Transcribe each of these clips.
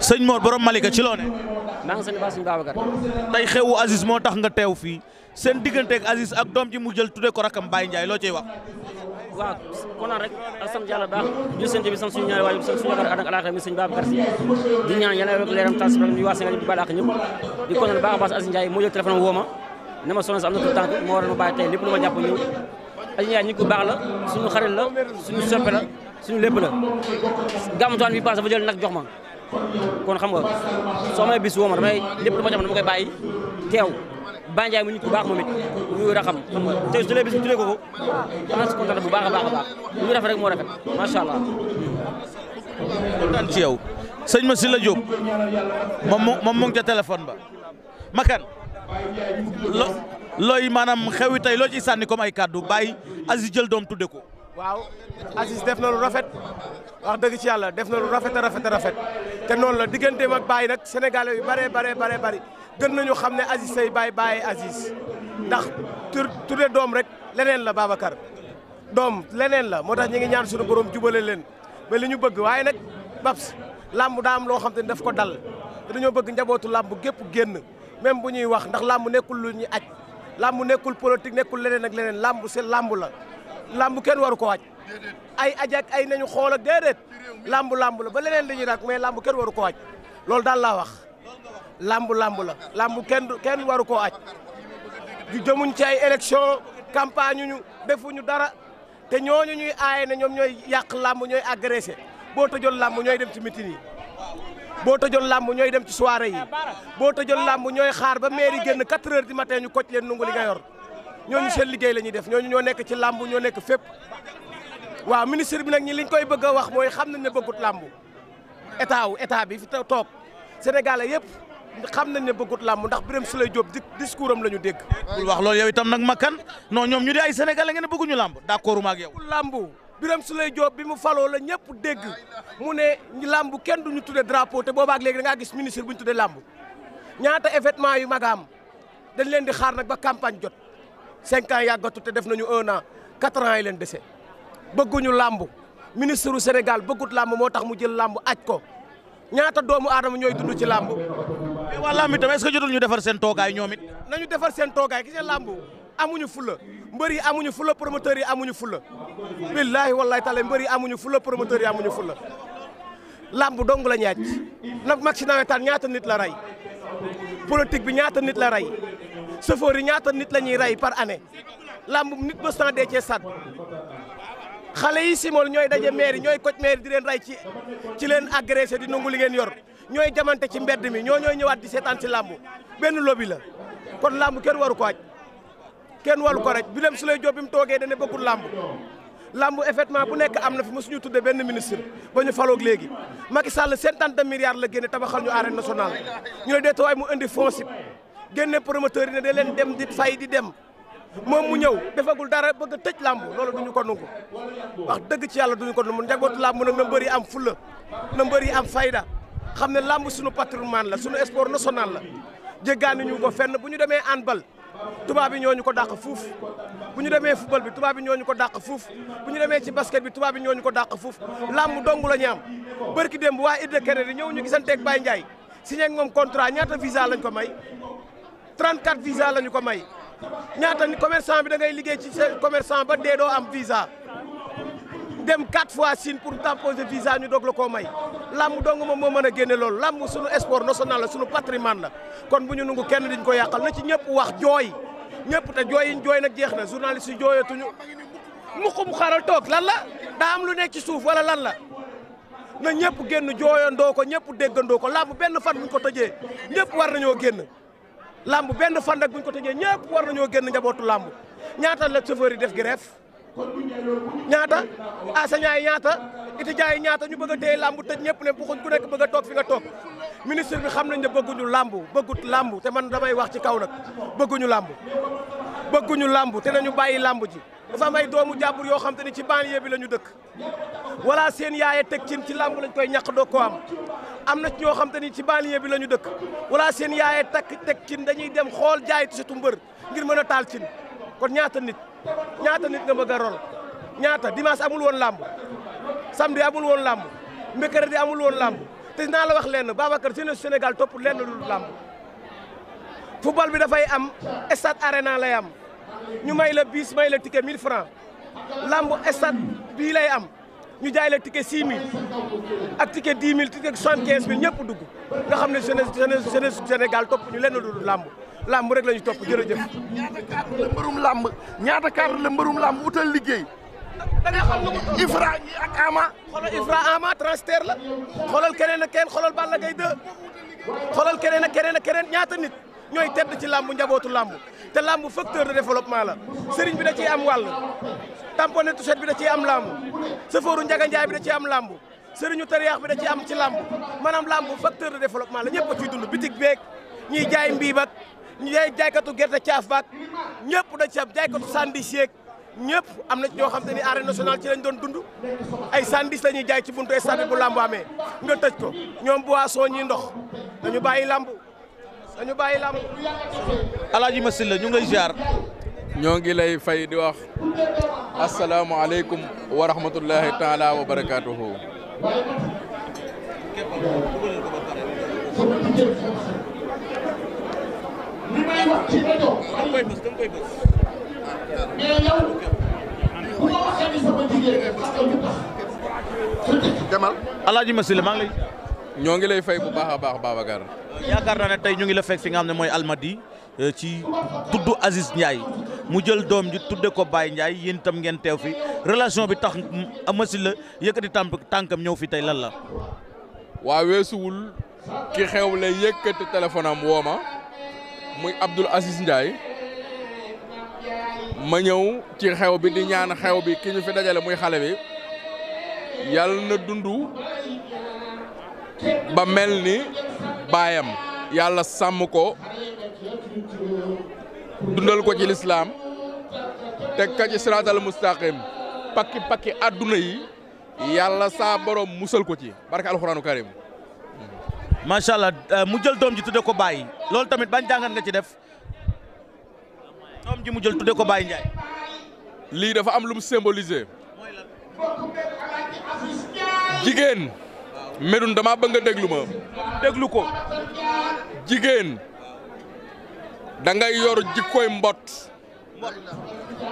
sëñ Mor borom Malika ci loone maa ngi sant Bassirou Babacar. tey xewu Aziz moo tax nga teew fii seen digganteeg Aziz ak doom ji mu jël tudde ko rakam Baye Ndiaye loo ciy wax. waaw kontaan rek ak sant yàlla baax ju sant bi sant suñu ñaari waajur sant suñu yaakaar àdduna ak àllaaxira mi sëñ Babacar Si di ñaan yàlla rek leeram tas di waa Sénégal di baal ak ñëpp di kontaan baax a baax Aziz Ndiaye moo jël téléphone woo ma ne ma soxna si am na tout tànk moo waral ma bàyyi tey lépp lu ma jàpp ñëw Aziz Ndiaye nit ku baax la suñu xarit la suñu soppe la suñu lépp la gàmmutaan bi passé dafa jël nag jox ma kon xam nga soo may bis woo ma damay lépp lu ma jàpp dama koy bàyyi teew Baye Ndiaye mu nit ku baax moom it muy raxam xam nga te su dee bis bi tuddee ko am na si kontaan bu baax a baax a baax lu muy rafet rek moo rafet macha allah. kontaan ci yow sëñ Massila Diop moom mu ngi ca téléphone ba Makan looy maanaam xewi tey loo ciy sànni comme ay kàddu Baye Aziz jël doom tudde ko. waaw Aziz def na lu rafet wax dëgg ci yàlla def na lu rafet a rafet te noonu la digganteem ak Baye nag sénégalais yu bare gën nañu xam ne Aziz say Baye Aziz ndax tudde doom rek leneen la Babacar doom leneen la moo tax ñu ngi ñaan suñu borom jubale leen ba li ñu bëgg waaye nag Babs làmb daa am loo xam te ne daf ko dal te dañoo bëgg njabootu làmb gépp génn même bu ñuy wax ndax làmb nekkul lu ñuy aj làmb nekkul politique nekkul leneen ak leneen làmb c'est làmb la làmb kenn waru ko wàcc ay ajak ay nañu xool ak déedéet làmb la ba leneen li ñuy rak mais làmb kenn waru ko wàcc loolu daal laa wax làmb la làmb kenn waru koo aj jëmuñ ci ay élection campagne ñu defuñu dara te ñooñu ñuy aaye ne ñoom ñooy yàq làmb ñooy agressé boo tëjoon làmb ñooy dem ci meeting yi boo tëjoon làmb ñooy dem ci soirée yi boo tëjoon làmb ñooy xaar ba mairie génn 4 heures du matin ñu koc leen nungu li nga yor ñooñu seen liggéey la ñuy def ñooñu ñoo nekk ci làmb ñoo nekk fépp waaw ministre bi nag ñi liñ koy bëgg a wax mooy xam nañ ne bëggut làmb état bi fi toog Sénégalais yëpp xam nañ ne bëggut làmb ndax Birame Souleye Diop discours am la ñu dégg. bul wax loolu yow itam nag Makan non ñoom ñu di ay sénégalais ngeen ne bëgguñu làmb d'accord ma ak yow. làmb Birame Souleye Diop bi mu faloo la ñëpp dégg mu ne làmb kenn duñu tudde drapeau te boobaak léegi da ngaa gis ministre bu ñu tudde làmb ñaata événement yu magaam dañ leen di xaar nag ba campagne jot 5 ans yàggatu te def nañu 1 an 4 ans yi leen dese bëgguñu làmb ministre du Sénégal bëggut làmb moo tax mu jël làmb aj ko ñaata doomu aadama ñooy dund ci làmb. mais waa làmb itam est-ce que jotul ñu defar seen toogaay ñoom it. nañu defar seen toogaay gis nga làmb amuñu fulla mbër yi amuñu fulla promoteurs yi amuñu fulla billaahi wallaahi taala mbër yi amuñu fulla promoteurs yi amuñu fulla làmb dong la ñaaj nag mag si nawetaan ñaata nit la rey politique bi ñaata nit la rey chauffeur yi ñaata nit la ñuy rey par année làmb nit ba cent dee cee sat xale yi simol ñooy daje maire ñooy koj maire di leen rey ci leen agressé di nangu li ngeen yor ñooy jamante ci mbedd mi ñooy ñëwaat di seetaan ci làmb benn lobby la kon làmb kenn waru ko aj kenn waru ko rek Birame Souleye Diop bi mu toogee dane bëggul làmb effectivement bu nekk am na fi mosuñu tudde benn ministre ba ñu faloog léegi Macky Sall 50 milliards la génne tabaxal ñu arène nationale ñu ne deetuwaay mu indi FONSIP génne promoteur yi ne da leen dem di fay di dem moom mu ñëw defagul dara bëgg a tëj làmb loolu duñu ko nungu wax dëgg ci yàlla duñu ko nungu njabootu làmb nag na mbër yi am fulla na mbër yi am fayda xam ne làmb suñu patrimoine la suñu sport national la jéggaani ñu ko fenn bu ñu demee handball tubaab bi ñooñu ko dàq fuuf bu ñu demee football bi tubaab bi ñooñu ko dàq fuuf bu ñu demee ci basket bi tubaab bi ñooñu ko dàq fuuf làmb dong la ñu am bërki démb waa Idda Kennedy ñëw ñu gisanteeg Baye Ndiaye signé ak moom contrat ñaata visa lañ ko may 34 visa lañu ko may ñaata ni commerçant bi da ngay liggéey ci commerçant ba dee doo am visa dem 4 fois Chine pour tamposer visa ñu doog la koo may làmb dong moom moo mën a génne loolu làmb suñu sport national la suñu patrimoine la kon bu ñu nungu kenn diñ ko yàqal na ci ñëpp wax jooy ñëpp te jooy yiñ jooy nag jeex na journaliste yi jooyatuñu mu xaaral toog lan la daa am lu nekk ci suuf wala lan la na ñëpp génn jooyandoo ko ñëpp déggandoo ko làmb benn fan buñ ko tëjee ñëpp war nañoo génn làmb benn fan nag buñ ko tëjee ñëpp war nañoo génn njabootu làmb ñaata la chauffeur yi def grève ñaata enseignants yi ñaata étudiants yi ñaata ñu bëgg a téye làmb tëj ñëpp ne buxuñ ku nekk bëgg a toog fi nga toog ministre bi xam nañ ne bëgguñu làmb bëggut làmb te man damay wax ci kaw nag bëgguñu làmb te nañu bàyyi làmb ji dafa am ay doomu jàmbur yoo xam te ni ci banlieue bi la ñu dëkk wala seen yaaye teg cin ci làmb lañ koy ñàkk doog ko am na ci ñoo xam te ni ci banlieue bi la ñu dëkk wala seen yaaye teg cin dañuy dem xool jaay tisetu mbër ngir mën a taal cin kon ñaata nit nga bëgg a rol ñaata dimanche amul woon làmb samedi amul woon làmb mercredi amul woon làmb te naa la wax lenn Babacar jeunesse Sénégal topp lenn lu làmb football bi dafay am stade arena lay am ñu may la bis may la ticket 1000 francs lamb stade bii lay am ñu jaay la ticket 6000 ak ticket 10 000 ticket 75 000 ñëpp dugg nga xam ne jeunesse Sénégal topp ñu lenn lu lamb rek la ñu topp jërëjëf. ñaata cadre la mbërum lamb utal liggéey. da nga xam ne Ifra ak Ama. xoolal Ifra Ama transfert la xoolal keneen ak keneen xoolal Balla Gaye 2 xoolal keneen ak keneen ñaata nit ñooy tedd ci lamb njabootu lamb te lamb facteur de développement la sëriñ bi da ciy am wàll tamponné touchette bi da ciy am lamb sëfooru Njaga Njaay bi da ciy am lamb sëriñu tariyaax bi da ciy am ci lamb maanaam lamb facteur de développement la ñëpp a ciy dund bitig beeg ñiy jaay mbiib ak ñi jaaykatu gerte caaf baak ñëpp da ci am jaaykatu sandis yeeg ñëpp am na ñoo xam te ni arène nationale ci lañ doon dund ay sandis la ñuy jaay ci buntu stade bu lamb amee nga tëj ko ñoom boisson ñi ndox dañu bàyyi lamb Alaaji Massyla ñu ngay ziar. ñoo ngi lay fay di wax asalaamualeykum wa rahmatullahi taala wa barakatuhu. demal Alaaji Massyla maa ngi lay. ñoo ngi lay fay bu baax a baax Babacar. yaakaar naa ne tey ñu ngi la fekk fi nga xam ne mooy Almadies ci tudd Aziz Ndiaye mu jël doom ji tudde ko Baye Ndiaye yéen itam ngeen teew fi relation bi tax Massyla yëkkati tànkam ñëw fi tey lan la. waa weesuwul ki xew la yëkkati téléphone am woo ma muy Abdoul Aziz Ndiaye ma ñëw ci xew bi di ñaan xew bi ki ñu fi dajale muy xale bi yàlla na dundu ba mel ni baayam yàlla sàmm ko dundal ko ci lislaam teg ka ci siraatal mustaqim pakki adduna yi yàlla saa borom musal ko ci barke alxuraanu karim. macha allah mu jël doom ji tudde ko Baye loolu tamit ban jàngat nga ci def doom ji mu jël tudde ko Baye Ndiaye. lii dafa am lu mu symboliser jigéen. Medoune dama bëgg nga déglu ma. déglu ko. jigéen da ngay yor jikkooy mbot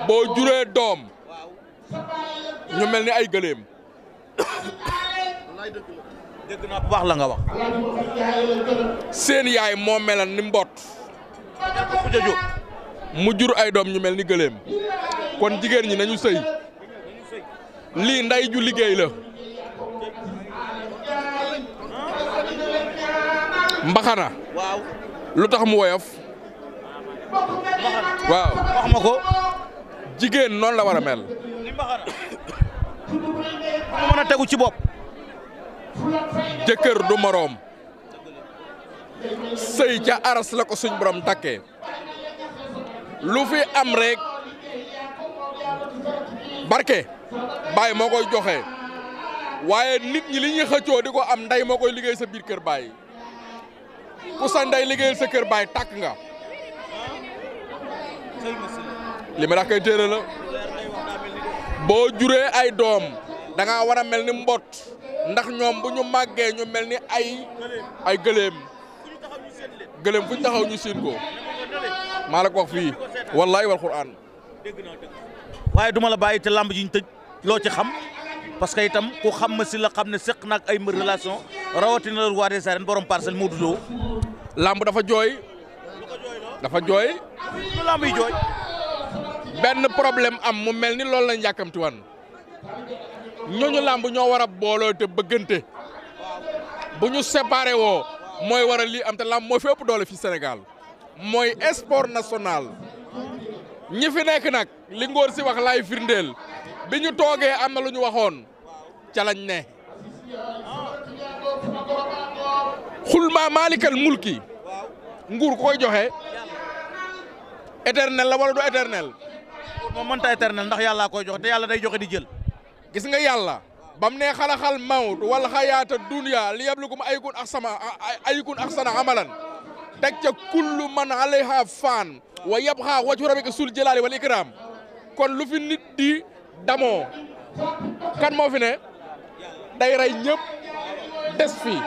boo juree doom ñu mel ni ay gëléem. dégg naa bu baax la nga wax. seen yaay moo melan ni mbot mu jur ay doom ñu mel ni gëléem kon jigéen ñi nañu sëy lii nday ju liggéey la. mbaxana lu tax mu woyof waaw wax ma ko. jigéen noonu la war a mel. ni mbaxana mu mën a tegu ci bopp. jëkkër du moroom sëy ca aras la ko suñ borom takkee lu fi am rek barke baay moo koy joxe waaye nit ñi li ñuy xëccoo di ko am nday moo koy liggéey sa biir kër baay ku sa nday liggéeyal sa kër baay tàkk nga li ma dax koy téere la boo juree ay doom da nga war a mel ni mbot ndax ñoom bu ñu màggee ñu mel ni ay gëléem fu ñu taxaw ñu siin ko maa la ko wax fii wallahi wal qur'an waaye duma la bàyyi te lamb ji ñu tëj loo ci xam parce que itam ku xam Massyla xam ne seq naag ay mbër relation rawatina la roi des arènes borom parcelle Modou Lo. lamb dafa jooy lu lamb yi jooy. benn problème am mu mel ni loolu lañ yàkkamti wan ñooñu lamb ñoo war a booloo te bëggante bu ñu séparé woo mooy war a lii am te lamb moo fi ëpp doole fii Sénégal mooy sport national ñi fi nekk nag li ngóor si wax laay firndeel bi ñu toogee am na lu ñu waxoon ca lañ ne xul maa maalikal mulki nguur ku koy joxe éternel la wala du éternel. moom mënta éternel ndax yàlla koy joxe te yàlla day joxe di jël. gis nga yàlla bam ne xalaxal mawt wal xayaata dunya li yablukum ayyukum ahsana amalan teg ca kullu man alayha faan wa yabqa wajhu rabbika sul jalaali wal ikram kon lu fi nit di damoo kan moo fi ne day rey ñëpp des fi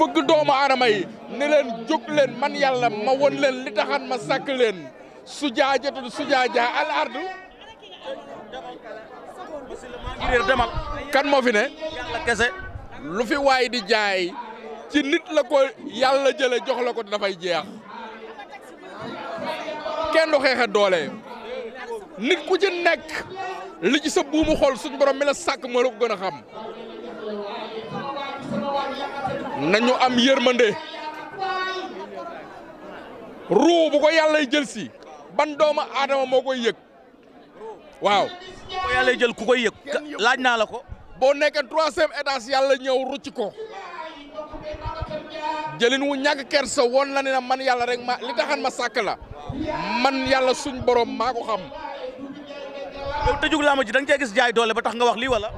fëgg doomu aadama yi ne leen jóg leen man yàlla ma won leen li taxan ma sàkk leen sujaajatu sujaaja al ardu demal kan moo fi ne yàlla kese lu fi waay di jaay ci nit la ko yàlla jële jox la ko dafay jeex kenn du xeexe doole nit ku ci nekk li ci sa buumu xol suñ borom mi la sàkk moo la ko gën a xam nañu am yërmande ruu bu ko yàlla jël si ban doomu aadama moo koy yëg waaw ko yàlla jël ku koy yëg laaj naa la ko boo nekkee 3e étage yàlla ñëw rucc ko jëlin wu ñàkk kersa woon la ne na man yàlla rek ma li taxan ma sàkk la man yàlla suñ borom maa ko xam. yow tëjug làmb ji da nga cee gis jaay doole ba tax nga wax lii wala.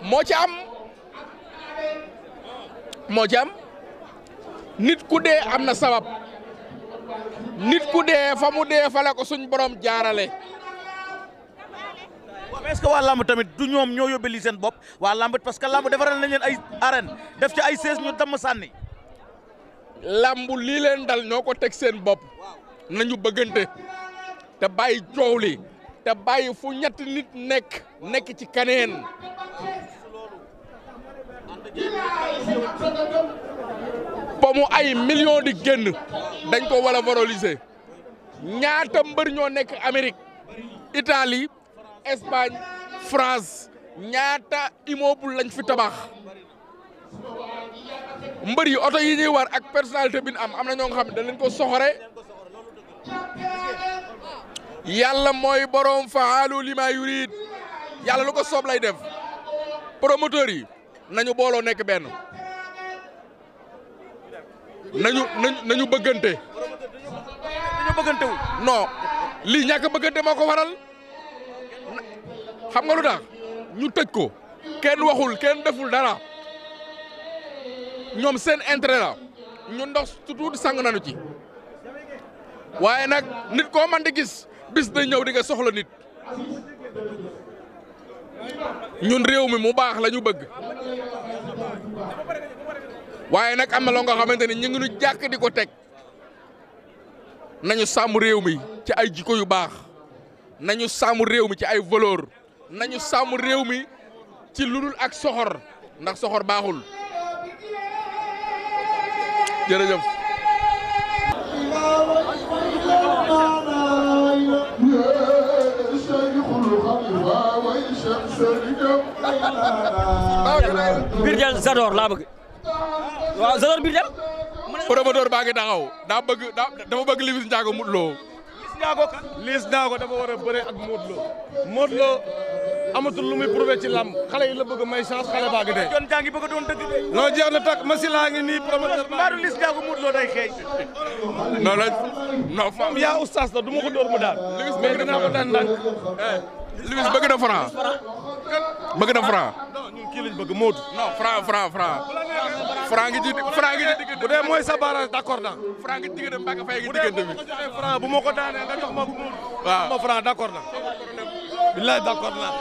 moo ci am nit ku dee am na sabab nit ku dee fa mu dee fa la ko suñ borom jaarale. waaw est-ce que waa lamb tamit du ñoom ñoo yóbbee lii seen bopp waa lamb parce que lamb defaral nañ leen ay arène def ci ay sees ñu damm sànni. lamb lii leen dal ñoo ko teg seen bopp nañu bëggante te bàyyi coow li te bàyyi fu ñetti nit nekk ci kaneen ba mu ay millions di génn dañ ko war a valoriser ñaata mbër ñoo nekk Amérique Italie Espagne France ñaata immeuble lañ fi tabax mbër yi oto yi ñuy war ak personnalité bi am na ñoo nga xam ne dañ leen ko soxore yàlla mooy borom faalu lima yurid yàlla lu ko soob lay def promoteur yi nañu booloo nekk benn nañu bëggante. nañu bëggante wu. non lii ñàkk bëggante moo ko waral xam nga lu tax ñu tëj ko kenn waxul kenn deful dara ñoom seen intérêt la ñu ndox tuuti sang nañu ci waaye nag nit koo man di gis bis na ñëw di nga soxla nit ñun réew mi mu baax la ñu bëgg waaye nag am na loo nga xamante ni ñu ngi nu jàkk di ko teg nañu sàmm réew mi ci ay jikko yu baax nañu sàmm réew mi ci ay valeur nañu sàmm réew mi ci ludul ak soxor ndax soxor baaxul jërëjëf. biir del Zador laa bëgg waaw Zador biir del promoteur baa ngi taxaw dafa bëgg Liss Ndiago Modou Lo. Liss Ndiago dafa war a bëre ak Modou Lo Modou Lo amatul lu muy prouvé ci lamb xale yi la bëgg may chance xale baa ngi dee. John jaa ngi bëgg a doon dëgg de. non jeex na takk Masila ngi nii promoteur baa mbaaru Liss Ndiago Modou Lo day xeeñ. non moom yaa oustaz la du ma ko dóor mu daan. mais dinaa ko daan ndànk. Liss bëgg na Franc. bëgg na Franc. non ñun kii lañ bëgg Modou. non Franc ngi ci diggante. bu dee mooy sa barrage d'accord naa. Franc ngi ci diggante Mbacke Faye ngi diggante bi. bu dee bu ma ko joxee Franc bu ma ko daanee nga jox ma Modou. waaw ma Franc d'accord naa. billahi d'accord naa.